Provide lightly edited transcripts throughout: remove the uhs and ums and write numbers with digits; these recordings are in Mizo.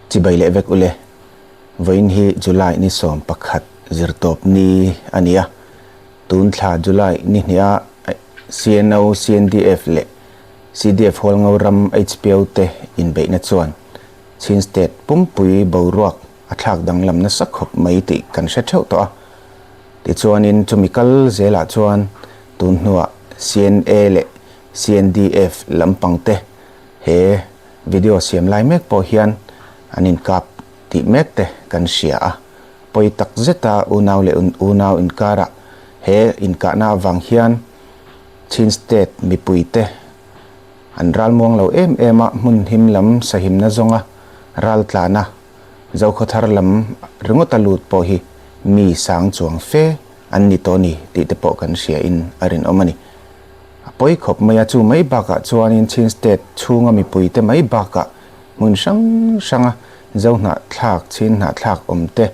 Chibai leh vek ule. Vawiin hi July ni 11 zirtawp ni a ni a. Tun thla July ni hniha CNO, CNDF leh CDF Hualngo ram HPO te inbeihna chuan Chin State pumpui boruak a thlak danglam nasa khawp mai tih kan hre theuh tawh a. Tichuanin chumi kal zelah chuan tun hnuah CNA leh CNDF lampang te he video siam lai mek pawh hian an inkap tih mek te kan hria a. Pawi tak zeta unau leh unau inkarah he inkahna avang hian Chin State mipuite an ralmuang lo em em a, hmun him lam sahimna zawnga raltlana Zokhawthar lam ringawta lut pawh hi mi sang chuang fe an ni tawh ni tih te pawh kan hria in a rinawm a ni. A pawi khawp mai a, chu mai bakah chuanin Chin State chhunga mipuite mai bakah hmun hrang hranga Zohnahthlak, Chin hnahthlak awm te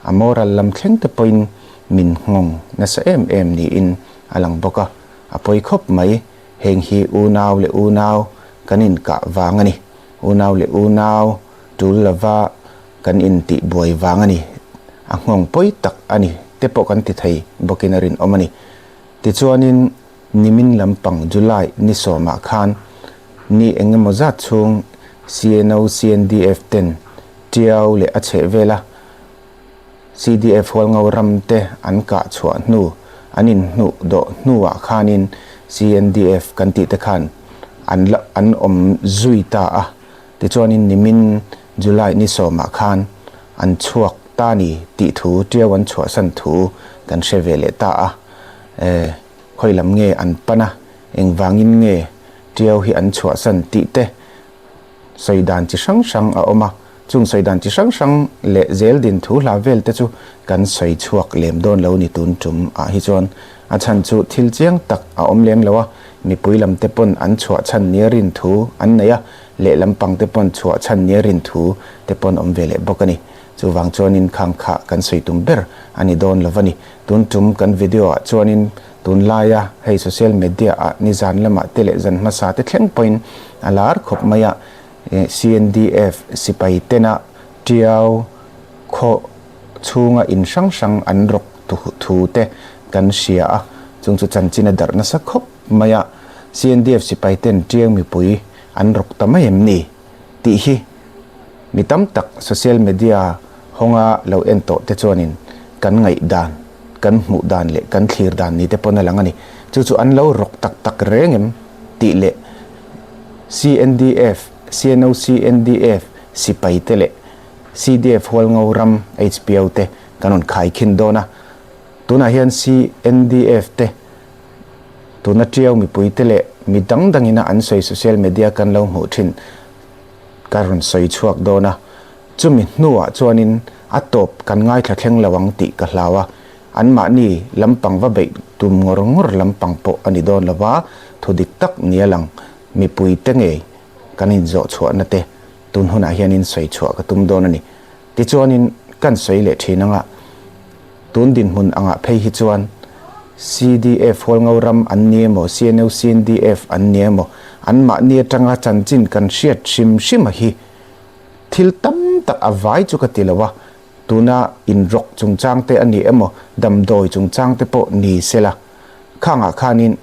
a moral lam thleng te pawhin min nghawng nasa em em niin a lang bawk a, a pawi khawp mai. Heng hi unau leh unau kan inkah vang a ni. Unau leh unau tul lova kan intih buai vang a ni. A nghawng pawi tak a ni te pawh kan ti thei bawkin a rinawm a ni. Tichuanin nimin lampang July ni sawmah khan ni eng emaw zat chhung CNO, CNDF ten Tiau leh a chheh vela CDF Hualngo ram te an kah chhuah hnu, an inhnuh dawh hnuah khanin CNDF kan tih te khan an la an awm zui ta a. Tichuanin nimin July ni sawmah khan an chhuak ta ni tih thu Tiau an chhuahsan thu kan hre ve leh ta a. E, khawi lam nge an pan a, engvangin nge Tiau hi an chhuahsan tih te Sawi dan chi hrang hrang a awm a, chung sawi dan chi hrang hrang leh zel din thu hla vel te chu kan sawi chhuak lem dawn lo ni tun tum ah hi chuan a chhan chu thil chiang tak a awm lem lo a, mipui lam te pawn an chhuah chhan nia rin thu an nei a, lehlam pang te pawn chhuah chhan nia rin thu te pawn awm ve leh bawk a ni. Chuvang chuanin khang kha kan sawi tum ber a ni dawn lo a ni. Tun tum kan video ah chuanin tunlaia hei social media ah nizan lamah te leh zan hmasa te thleng pawhin a lar khawp mai a, CNDF sipai tena Tiau khaw chhunga in hrang hrang an rawk thu te kan hria a, chung chu chanchin a darh nasa khawp mai a, CNDF sipai ten Tiau mipui an rawk ta mai em ni tih hi Mi tam tak social media hawnga lo en tawh te chuanin kan ngaihdan, kan hmuh dan leh kan thlir dan ni te pawn a lang a ni. Chu chu an lo rawk tak tak reng em tih leh CNDF, CNOCNDF sipai te leh CDF Hualngo ram HPO te kan rawn khaikhin dawn a. Tunah hian CNDF te tuna Tiau mipui te leh mi dang dangina an sawi social media kan lo hmuh thin Ka rawn sawi chhuak dawn a, chumi hnuah chuanin a tawp kan ngaithla thleng lo ang tih ka hlau a, anmahni lampang va beih tum ngawr ngawr lampang pawh a ni dawn lo va, thu dik tak nia lang mipuite ngei kan inzawh chhuahna te tun hunah hianin sawi chhuah ka tum dawn a ni. Tichuanin kan sawi leh thin anga tun dinhmun angah phei hi chuan CDF Hualngo ram an ni emaw, CNO CNDF an ni emaw, anmahni atanga chanchin kan hriat hrim hrim a hi thil tam tak a vai chu ka ti lo a, tuna inrawk chungchang te a ni emaw, damdawi chungchang te pawh ni sela khangah khanin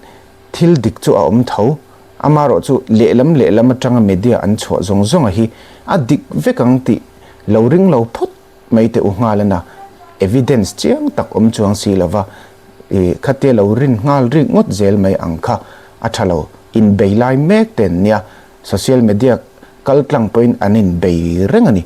thil dik chu a awm tho. Amaherawhchu lehlam lehlam atanga media an chhuah zawng zawnga hi a dik vek ang tih lo ring lo phawt mai teh u nghal a na. Evidence chiang tak awm chuang si lova i khatia lo rin nghal rik ngawt zel mai ang kha a tha lo. Inbei lai mek ten nia social media kal tlang pawhin an inbei reng a ni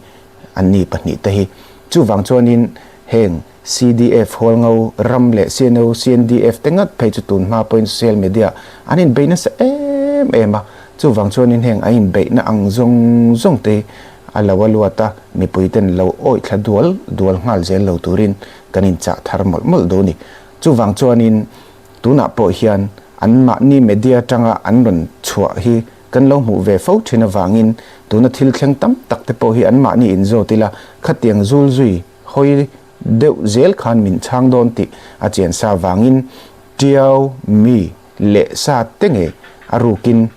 anni pahnihte hi. Chuvang chuanin heng CDF Hualngo ram leh CNO, CNDF te ngat phei chu tun hma pawhin social media an inbeih nasa em em a, chuvang chuanin heng an inbeihna ang zawng zawng te hi a lo a luat a, mipui ten lo awih thla dual dual nghal zel lo turin kan inchah thar mawlh mawlh duh a ni. Chuvang chuanin tunah pawh hian anmahni media atanga an rawn chhuah hi kan lo hmuh ve fo thin avangin tuna thil thleng tam tak te pawh hi anmahni inzawt ila khatiang zul zui Hawi deuh zel khan min chhang dawn tih a chian sa vangin Tiau mi leh sa te ngei a rukin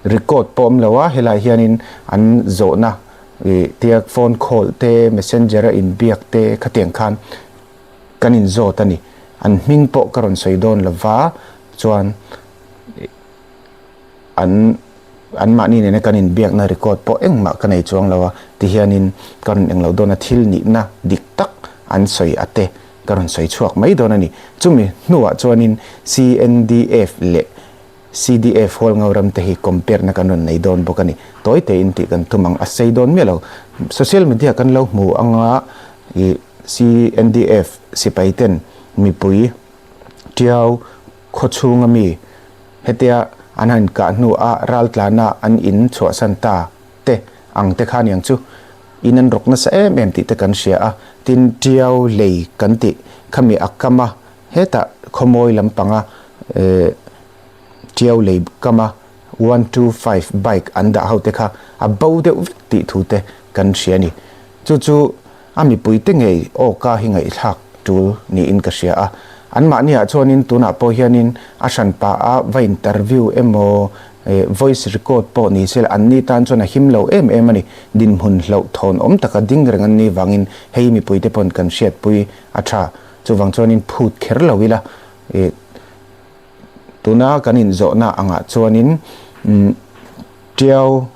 record pawh awm lo a, helai hianin an zawhna Ih tia phone call te, messenger a inbiak te khatiang khan kan inzawt a ni. An hming pawh ka rawn sawi dawn lo va, chuan an anmahni nena kan inbiakna record pawh engmah ka nei chuang lo a, tihianin ka rawn englo dawn a, thil nihna dik tak an sawi a te ka rawn sawi chhuak mai dawn a ni. Chumi hnuah chuanin CNDF leh CDF hual ram te hi compare na kan rawn nei dawn bawk a ni. Tawi tein tih kan tum ang, a sei dawn miah lo. Social media kan lo hmu anga ih CNDF sipai ten mipui Tiau khawchhunga mi hetia an han kah hnu a raltlana an in chhuahsan ta te ang te kha aniang chu in an rawk nasa em em tih te kan hria a. Tin Tiau lei kan tih khami a kam a Hetah khawmawi lampanga Tiau lei kama 125 bike an dah ho te kha a bo deuh vek tih thu te kan hria a ni. Chu chu a mipui te ngei awka hi ngaihthlak tul niin ka hria a. Anmahniah chuanin tunah pawh hianin a hranpa a va interview emaw voice record pawh ni se la anni tan chuan a him lo em em a ni. Dinhmun hlauhthawn awm taka ding reng an nih vangin hei mipui te pawn kan hriatpui a tha. Chuvang chuanin phut kher lo ila, ih tuna kan inzawhna angah chuanin Tiau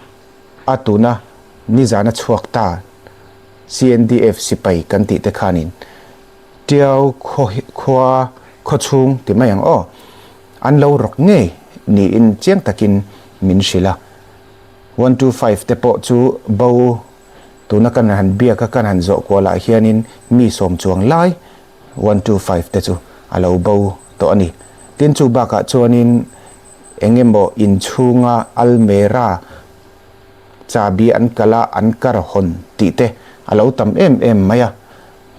a tuna nizana chhuak ta CNDF sipai kan tih te khanin Tiau khua khawchhung ti mai ang aw, an lo rawk ngei niin chiang takin min hrilh a. 125 te pawh chu bo Tuna kan han biak a kan han zawh kualah hianin mi sawm chuang lai 125 te chu a lo bo tawh a ni. Tin chu bakah chuanin eng emaw inchhunga almera chabi an kal a an kar hawn tih te a lo tam em em mai a.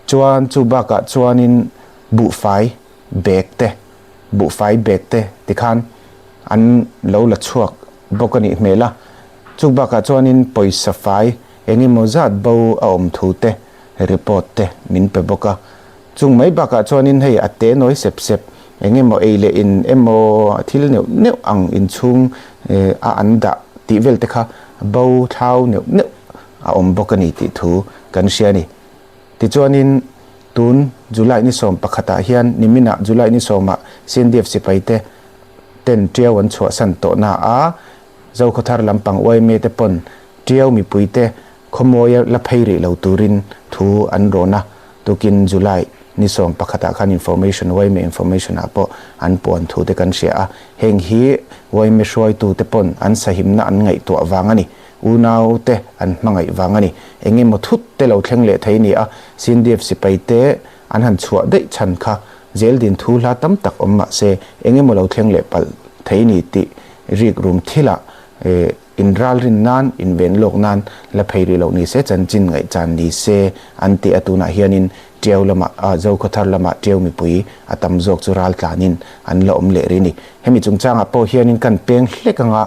Chuan chu bakah chuanin buhfai bag te buhfai bag te tikhan an lo la chhuak bawk a nih hmel a. Chu bakah chuanin pawisa fai eng emaw zat bo a awm thu te report te min pe bawk a. Chung mai bakah chuanin hei a te nawi sep sep eng emaw ei leh in emaw thil neuh neuh ang inchhung a an dah tih vel te kha bo thlau neuh neuh a awm bawk a ni tih thu kan hria a ni. Tichuanin tun July ni 11ah hian niminah July ni 10ah CNDF sipai te ten Tiau an chhuahsan tawhna a, Zokhawthar lampang yma te pawn Tiau mipuite khawmawia la phei rih lo turin thu an rawn a, tukin July ni 11 ah khan information yma information ah pawh an puan thu te kan hria a, heng hi yma hruaitu te pawn an sahimna an ngaihtuah vang a ni, unau te an hmangaih vang a ni, eng emaw thut te lo thleng leh thei a ni a, CNDF sipai te an han chhuah daih chhan kha zeldin thu hla tam tak awm mah se eng emaw lo thleng leh palh thei a ni tih Rik rum thilah inralrin nan, inven lawk nan la phei rih loh ni se, chanchin ngaihchan ni se an ti a. Tunah hianin Tiau lamah, Zokhawthar lamah Tiau mipui a tam zawk chu ral tlanin an la awm leh rih a ni. Hemi chungchangah pawh hianin kan peng hlek anga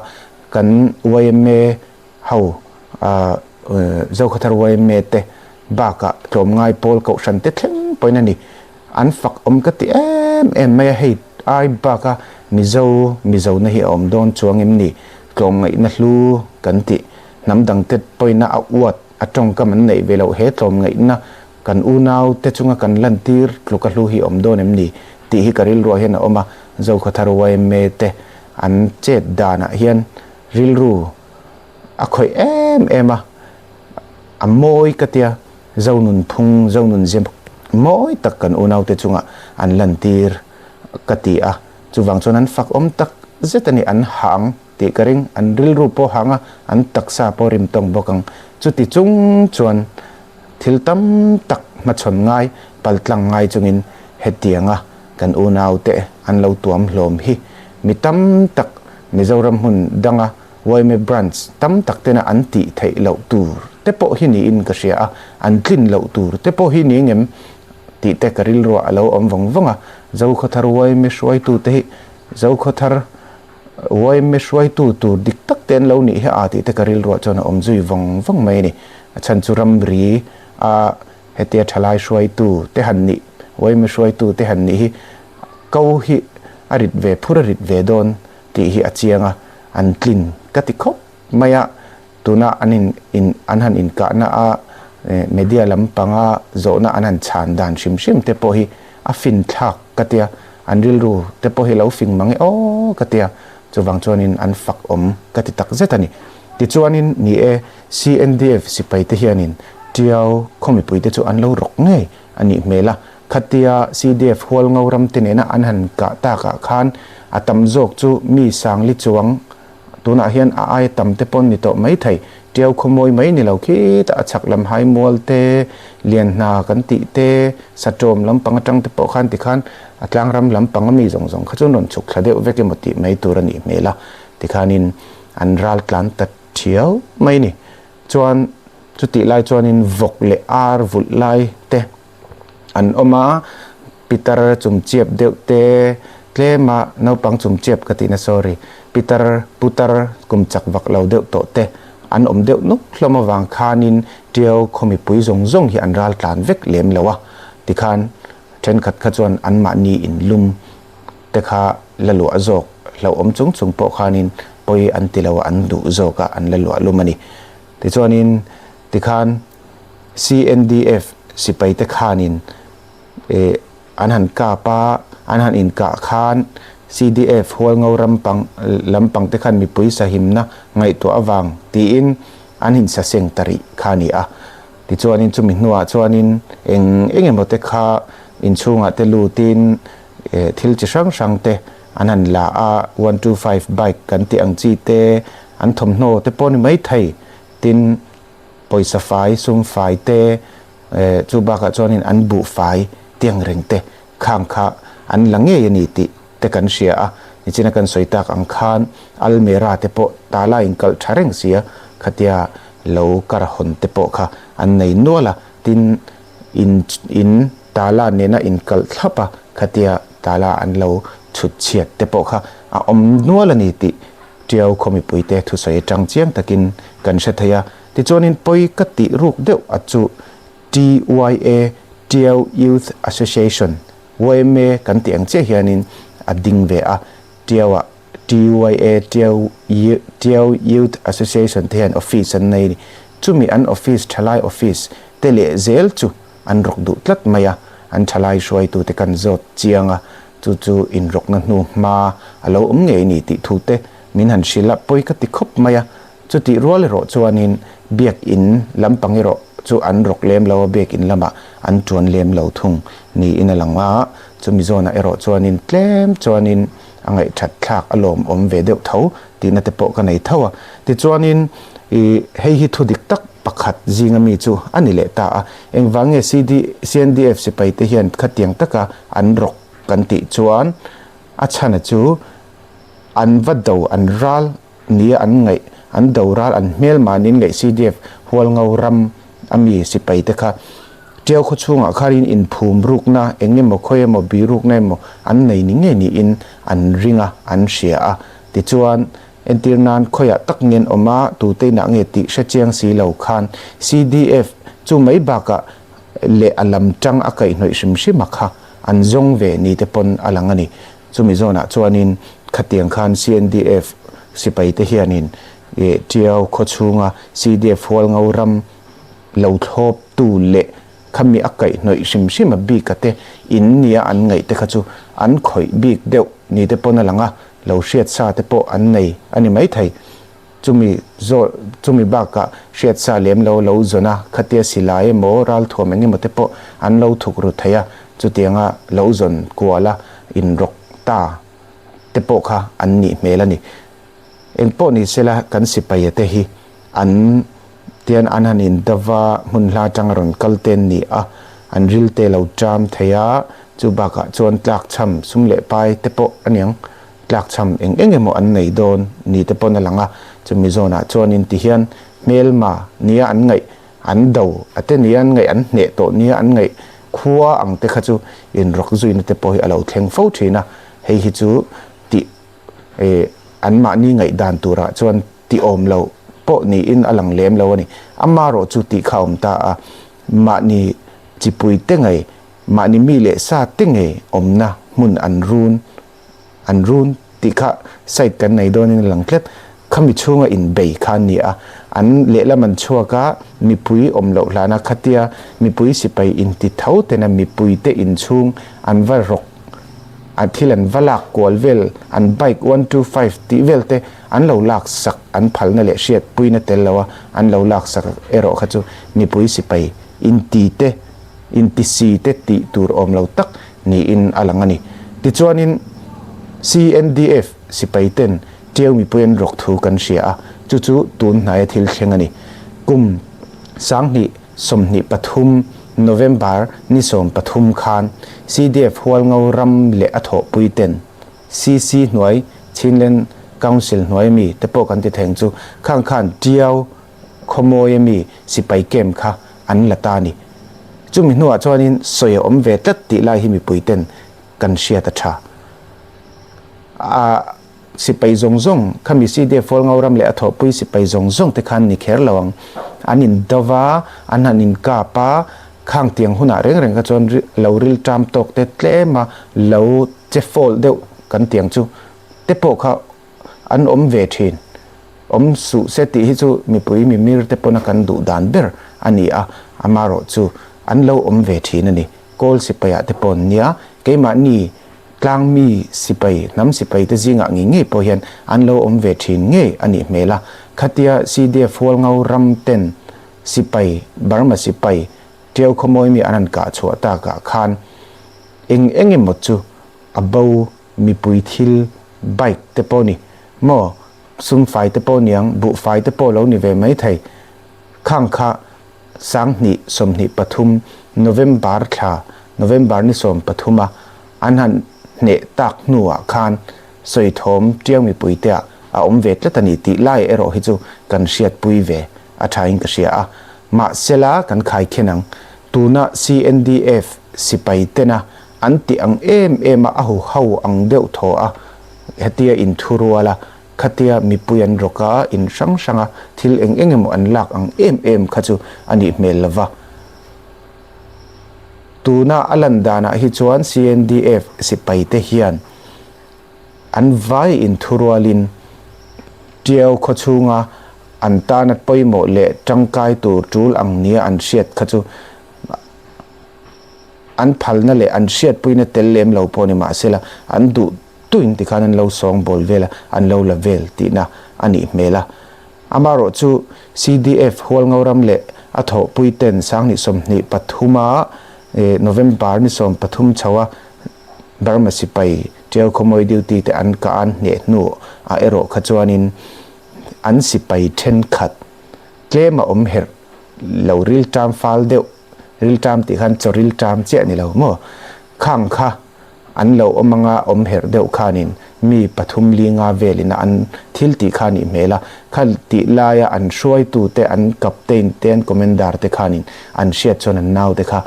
kan yma ho, Zokhawthar yma te bakah tlawmngai pawl kohhran te thleng pawhin a ni. An fak awm ka ti em em mai a, hei ai baka Mizo Mizona hi a awm dawn chuang em ni? Tlawmngaihna hlu kan tih hnam dangte pawina a uat a tawngkam an neih ve loh he tlawmngaihna kan unau te chunga kan lantir tluka hlu hi a awm dawn em ni tih hi ka rilruah hian a awm a, Zokhawthar yma te an chet danah hian rilru a khawih em em a, a mawi ka tia. Zonunphung, Zonunzia mawi tak kan unaute chungah an lantir ka ti a, chuvang chuan an fak awm tak zet a ni, an hang tih ka ring, an rilru pawh hang a, an taksa pawh rim tawng bawk ang. Chuti chung chuan thil tam tak hmachhawn ngai, paltlang ngai chungin hetianga kan unaute an lo tuam hlawm hi mi tam tak Mizoram hmun danga Yma branch tam tak tena an tih theih loh tur te pawh hi niin ka hria a, an tlin loh tur te pawh hi ni ngem tih te ka rilruah a lo awm vawng vawng a. Zokhawthar yma hruaitu te hi Zokhawthar yma hruaitu tur dik tak te an lo nih hi a tih te ka rilruah chuan a awm zui vawng vawng mai a ni. A chhan chu ramri a hetia thalai hruaitu te han nih, yma hruaitu te han nih hi ko hi a rit ve phur a rit ve dawn tih hi a chiang a, an tlin ka ti khawp mai a. Tuna an in in an han inkahna a media lampanga zawhna an han chhan dan hrim hrim te pawh hi a fin thlak ka tia, an rilru te pawh hi lo fing mang e aw ka tia, chuvang chuanin an fak awm ka ti tak zet a ni. Tichuanin ni e, CNDF sipai te hianin Tiau khaw mipui te chu an lo rawk ngei a nih hmel a, khatia CDF hual ngo ram te nena an han kah takah khan a tam zawk chu mi sangli chuang Tunah hian a aia tam te pawn ni tawh mai thei. Tiau khawmawi mai ni lo khitah a chhak lam hai mual te, lian hna kan tih te, satawm lampang atang te pawh khan tikhan a tlangram lampang ami zawng zawng kha chuan rawn chhuk thla deuh vek emaw tih mai tur a nih hmel a. Tikhanin an ral tlan ta thiau mai ni. Chuan chutih lai chuanin vawk leh ar vulh lai te an awm a, pitar chumchiap deuh te tlema naupang chumchiap ka tihna sorry, pitar putar kum chak vak lo deuh tawh te an awm deuh nuk hlawm avang khanin Tiau khaw mipui zawng zawng hi an ral tlan vek lem lo a, tikhan thenkhat kha chuan anmahni inlum te kha la luah zawk hlauhawm chung chung pawh khanin pawi an ti lo a, an duh zawk a an la luah lum a ni. Tichuanin tikhan. CNDF sipaite khanin eh an han kap a, an han inkah khan CDF hualngo rampang lampang te khan mipui sahimna ngaihtuah avang tiin an insaseng ta rih kha a ni a. Tichuanin chumi hnuah chuanin eng eng emaw te kha inchhungah te lutin eh thil chi hrang hrang te an han la a, 125 bike kan tih ang chi te, an thawmhnaw te pawh a ni maithei tin pawisa fai, sum fai te, chu bakah chuanin an buh fai tiang reng te khang kha an la ngei a ni tih te kan hria a, nichina kan sawi tak ang khan almera te pawh tala inkalh tha reng sia khatia lo kar hawn te pawh kha an nei nual a, tin in in tala nena inkalh thlap a khatia tala an lo chhut chhiat te pawh kha a awm nual a ni tih Tiau khaw mipuite thusawi atang chiang takin kan hre thei a, tichuanin pawi ka tih ruk deuh a chu TYA, Tiau Youth Association, yma kan tih ang chiah hianin a ding ve a, Tiau-ah TYA, Tiau Tiau Youth Association te hian office an nei a ni. Chumi an office thalai office te leh zel chu an rawk duh tlat mai a, an thalai hruaitute kan zawt chiang a, Chu chu inrawkna hnu hma a lo awm ngei ni tih thute min han hrilh a, pawi ka ti khawp mai a. Chutih rual erawh chuanin biakin lampang erawh chu an rawk lem lo a, biakin lamah an tuan lem lo thung niin a lang a. Chumi zawnah erawh chuanin tlem chuanin a ngaihthat thlak a lawmawm ve deuh tho tihna te pawh ka nei tho a. Tichuanin ih hei hi thu dik tak pakhat zinga mi chu a ni leh ta a. Engvang nge CD, CNDF sipaite hian khatiang taka an rawk kan tih chuan a chhana chu an va do an ral nia an ngaih, an do ral an hmel mahniin ngaih CDF hualngo ram a mi sipaite kha Tiau khaw chhungah khanin inphum rukna eng emaw khawi emaw bi rukna emaw an nei ni ngei niin an ring a, an hria a. Tichuan Entir nan khawiah tak ngen awm a, tute inah nge tih hre chiang si lo khan CDF chu mai bakah leh a lam tang a kaihhnawih hrim hrim a kha an zawng ve ni te pawn a lang a ni. Chumi zawnah chuanin khatiang khan CNDF sipai te hianin Tiau khaw chhunga CDF hualngo ram lo thlawp tu leh khami a kaihhnawih hrim hrim a bik a te in nia an ngaih te kha chu an khawih bik deuh ni te pawn a lang a, lo hriat sa te pawh an nei a ni maithei. Chumi zawh chumi bakah hriat sa lem lo lo zawn a, khatia silai emaw ralthuam eng emaw te pawh an lo thuk ru thei a, chutianga lo zawn kual a inrawk ta te pawh kha an nih hmel a ni. Engpawh ni sela kan sipaia te hi an tian an han indava hmun hla atanga rawn kal te an ni a, an ril te lo ṭam thei a, chu bakah chuan tlakchham sum leh pai te pawh a niang, tlakchham eng eng emaw an nei dawn ni te pawn a lang a, chumi zawnah chuanin tihian hmelma nia an ngaih an do a te nia an ngaih an hneh tawh nia an ngaih khua ang te kha chu inrawk zuina te pawh hi a lo thleng fo thin a, hei hi chu tih eh anmahni ngaihdan turah chuan ti awm lo pawh niin a lang lem lo a ni. Amarawh chu tih kha a awm ta a, mahni chipui te ngei, mahni mi leh sa te ngei awmna hmun an run an run tih kha side kan nei dawnin a lang tlat. Khami chhunga inbei kha a ni a, An lehlam an chhuak a, mipui awm loh hlana khatia mipui sipai inti tho tena mipuite inchhung an va rawk a thil an va lak kual vel an bike 125 tih vel te an lo lak sak an phalna leh hriatpuina tel lo a an lo lak sak erawh kha chu mipui sipai inti te inti si te tih tur awm lo tak niin a lang a ni. Tichuanin CNDF sipai ten Ṭiau mipui an rawk thu kan hria a, chu chu tun hnaia thil thleng a ni. Kum 2023 November ni 13 khan CDF Hualngo ram leh a thawhpui ten CC hnuai Chinland Council hnuai mi te pawh kan ti theng chu khang khan Ṭiau khawmawia mi sipai camp kha an la ta a ni. Chumi hnuah chuanin sawi a awm ve tlat tih lai hi mipui ten kan hriat a ṭha. A. Sipai zawng zawng, khami CDF Hualngo ram leh a thawhpui sipai zawng zawng te khan ni kher lo ang. An in do va, an han in kap a, khang tiang hunah reng reng kha chuan lo ril ṭam tawk te tlem a, lo che fawl deuh kan tiang chu te pawh kha an awm ve ṭhin. Awm suh se tih hi chu mipui mimir te pawna kan duh dan ber a ni a, amarawhchu an lo awm ve ṭhin a ni. Kawl sipaiah te paw'n nia, keimahni Tlangmi sipai, hnam sipai te zingah ngei ngei pawh hian an lo awm ve thin ngei a nih hmel a. Khatia CDF Hualngo ram ten sipai, Burma sipai, Tiau khawmawi mi an han kah chhuah takah khan eng eng emaw chu a bo mipui thil bike te pawh ni maw, sumfai te pawh niang, buhfai te pawh lo ni ve mai thei. Khang kha 2023 November thla, November ni 13 a an han hneh tak hnuah khan sawi thawm Tiau mipuiteah a awm ve tlat a ni tih lai erawh hi chu kan hriatpui ve a thain ka hria a. Mahsela kan khaikhen ang, tuna CNDF sipai tena an tih ang em em a a huho ang deuh thaw a hetia inthurual a, Khatia mipui an rawk a, in hrang hranga thil eng eng emaw an lak ang em em kha chu a nih hmel lo va. Tuna a lan danah hi chuan CNDF sipaite hian an vai inthurualin Tiau khawchhunga an tana pawimawh leh tangkai tur tul ang nia an hriat kha chu an phalna leh an hriatpuina tel lem lo pawh ni mahsela an duh Tuin tikhan an lo sawngbawl vel a, an lo la vel tihna a nih hmel a. Amaherawh chu CDF Hualngo ram leh a thawhpui ten 2023 a November ni 13 chho a Burma sipai Tiau Khawmawi duty te an kah an hneh hnu ah erawh kha chuanin an sipai thenkhat tlem a awm herh lo rilṭam fal deuh, rilṭam tih khan chaw rilṭam chiah ni lo maw, khang kha An lo awm anga awm herh deuh khanin mi pathum linga velin a an thil tih kha nih hmel a, kha tih laia an hruaitute, an captain te, an commander te khanin an hriat chuan an naute kha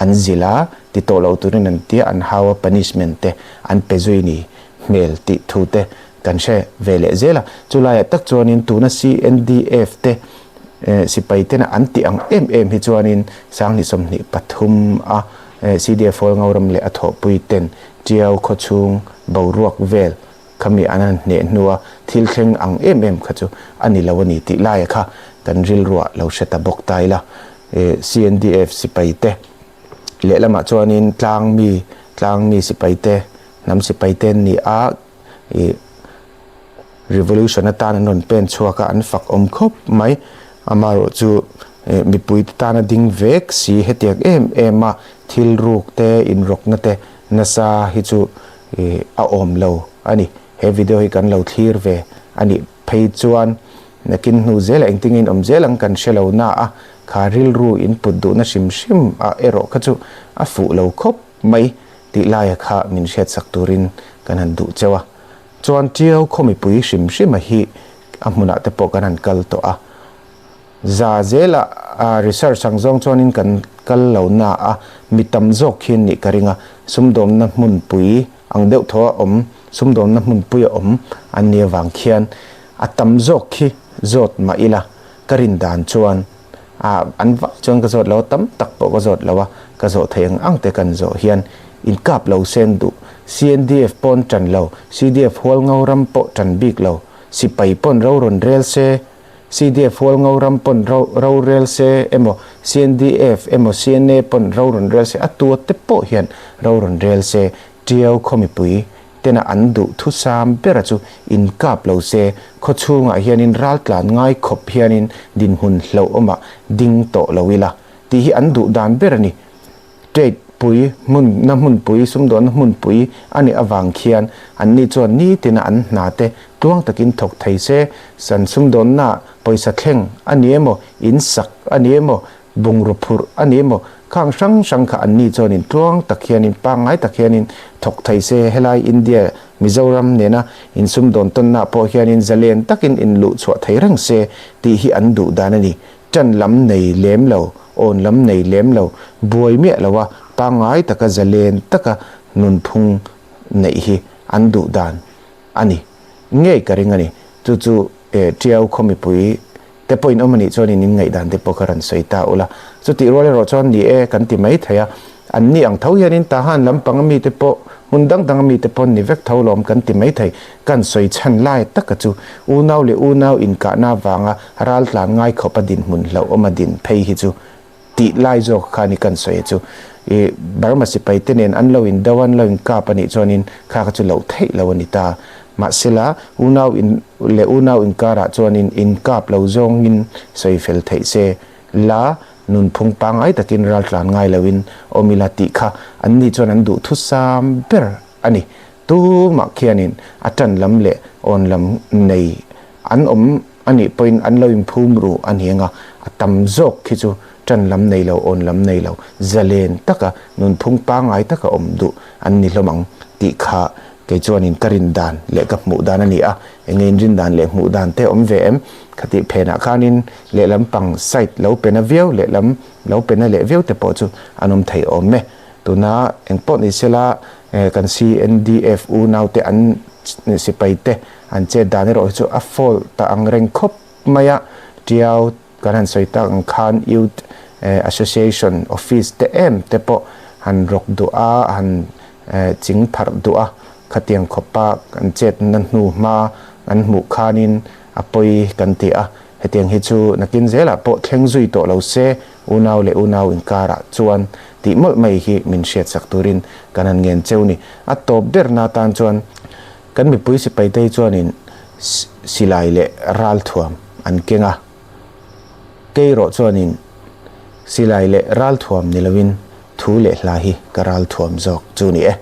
an zilh a, ti tawh lo turin an tia, an hau a, punishment te an pe zui ni hmel tih thu te kan hre ve leh zel a. Chulaiah tak chuanin tuna CNDF te sipai tena an tih ang em em hi chuanin 2023 a CDF Hualngo ram leh a thawhpui ten Tiau khawchhung boruak vel khami an han hneh hnua thil thleng ang em em kha chu a ni lo a ni tih laia kha kan rilruah lo hre ta bawk ta ila. CNDF sipai te lehlamah chuanin tlangmi tlangmi sipai te hnam sipai te an ni a ih revolution atan an rawn pen chhuak a an fak awm khawp mai amaherawh chu ih mipui te tana ding vek si hetiang em em a thil ruk te inrawkna te nasa hi chu ih a awm lo a ni he video hi kan lo thlir ve a nih phei chuan nakin hnu zel ah engtin nge in awm zel ang kan hre lo na a kha rilru in put duhna hrim hrim ah erawh kha chu a fuh lo khawp mai. Tih laia kha min hriatsak turin kan han duh cheu a. Chuan Tiau khaw mipui hrim hrima hi a hmunah te pawh kan han kal tawh a. Za zela research ang zawng chuanin kan kal lo na a, mi tam zawk khian nih ka ring a, sumdawmna hmunpui ang deuh thaw a awm, sumdawmna hmunpui a awm an nih avang khian a tam zawk khi zawt mah ila ka rin dan chuan A, an vah chuan ka zawt lo a, tam tak pawh ka zawt lo a, ka zawh theih ang ang te kan zawh hian in kap lo sen duh. CNDF pawn tan lo, CDF Hualngo ram pawh tan bik lo, sipai pawn ro rawn rel se, CDF Hualngo ram pawn ro rorel se emaw CNDF emaw CNA pawn ro rawn rel se a tua te pawh hian ro rawn rel se Tiau khaw mipui tena an duh thusam bera chu inkap lo se khaw chhungah hianin raltlan ngai khawp hianin dinhmun hlauhawmah ding tawh lo ila tih hi an duh dan ber a ni. Trade pui hmun na hmunpui, sumdawnna hmunpui a nih avang khian anni chuan nitina an hna te tluang takin thawk thei se, san sumdawnnaah pawisa thleng a ni emaw, in sak a ni emaw, bungraw phurh a ni emaw, khang hrang hrang kha anni chuanin tluang tak hianin pangngai tak hianin thawk thei se, helai India, Mizoram nena insumdawn tawnnaah pawh hianin zalen takin inluh chhuah thei reng se tih hi an duh dan a ni. Ṭan lam nei lem lo, awn lam nei lem lo, buai miah lo a, pangngai taka zalen taka nunphung neih hi an duh dan a ni ngei ka ring a ni. Chu chu Ṭiau khaw mipui te pawhin awm a nih chuanin in ngaihdan te pawh kha rawn sawi ta ula. Chutih rual erawh chuan ni e kan ti mai thei a, An ni ang tho hianin Tahan lampang a mite pawh, hmun dang dang a mite pawh an ni vek tho lawm kan ti maithei. Kan sawi chhan lai taka chu unau leh unau inkahna avanga ral tlan ngai khawp a dinhmun hlauhawm a din phei hi chu tih lai zawk kha ni kan sawi chu. I Burma sipai te nen an lo in do an lo in kap a nih chuanin kha kha chu loh theih lo a ni ta. Mahsela unau in leh unau inkarah chuanin inkap lo zawngin sawi fel theih se La nunphung pangngai takin raltlan ngai loin awm ila tih kha anni chuan an duh thusam ber a ni. Tumah khianin a tan lam leh awn lam nei an awm a nih pawhin an lo inphum ru a ni anga, a tam zawk khi chu tan lam nei lo, awn lam nei lo, zalen taka nunphung pangngai taka awm duh an ni hlawm ang tih kha Kei chuanin ka rin dan leh ka hmuh dan a ni a, enge in rin dan leh hmuh dan te awm ve em? Khatih phenah khanin lehlam pang side lo pe na viau lehlam lo pe na leh viau te pawh chu an awm thei awm e. Tuna eng pawh ni sela kan CNDF unaute an sipai te an chet dan erawh hi chu a fault ta ang reng khawp mai a, Tiau kan han sawi tak ang khan Youth Association office te em te pawh han rawk duh a, han ching pharh duh a, khatiang khawpa kan chetna hnu hma kan hmuh khanin a pawi kan ti a, hetiang hi chu nakin zelah pawh thleng zui tawh lo se, unau leh unau inkarah chuan tih mawlh mai hi min hriatsak turin kan han ngen cheu ni. A tawp berna atan chuan kan mipui sipaite hi chuanin silai leh ralthuam an keng a, kei erawh chuanin silai leh ralthuam ni loin thu leh hla hi ka ralthuam zawk chu ni e.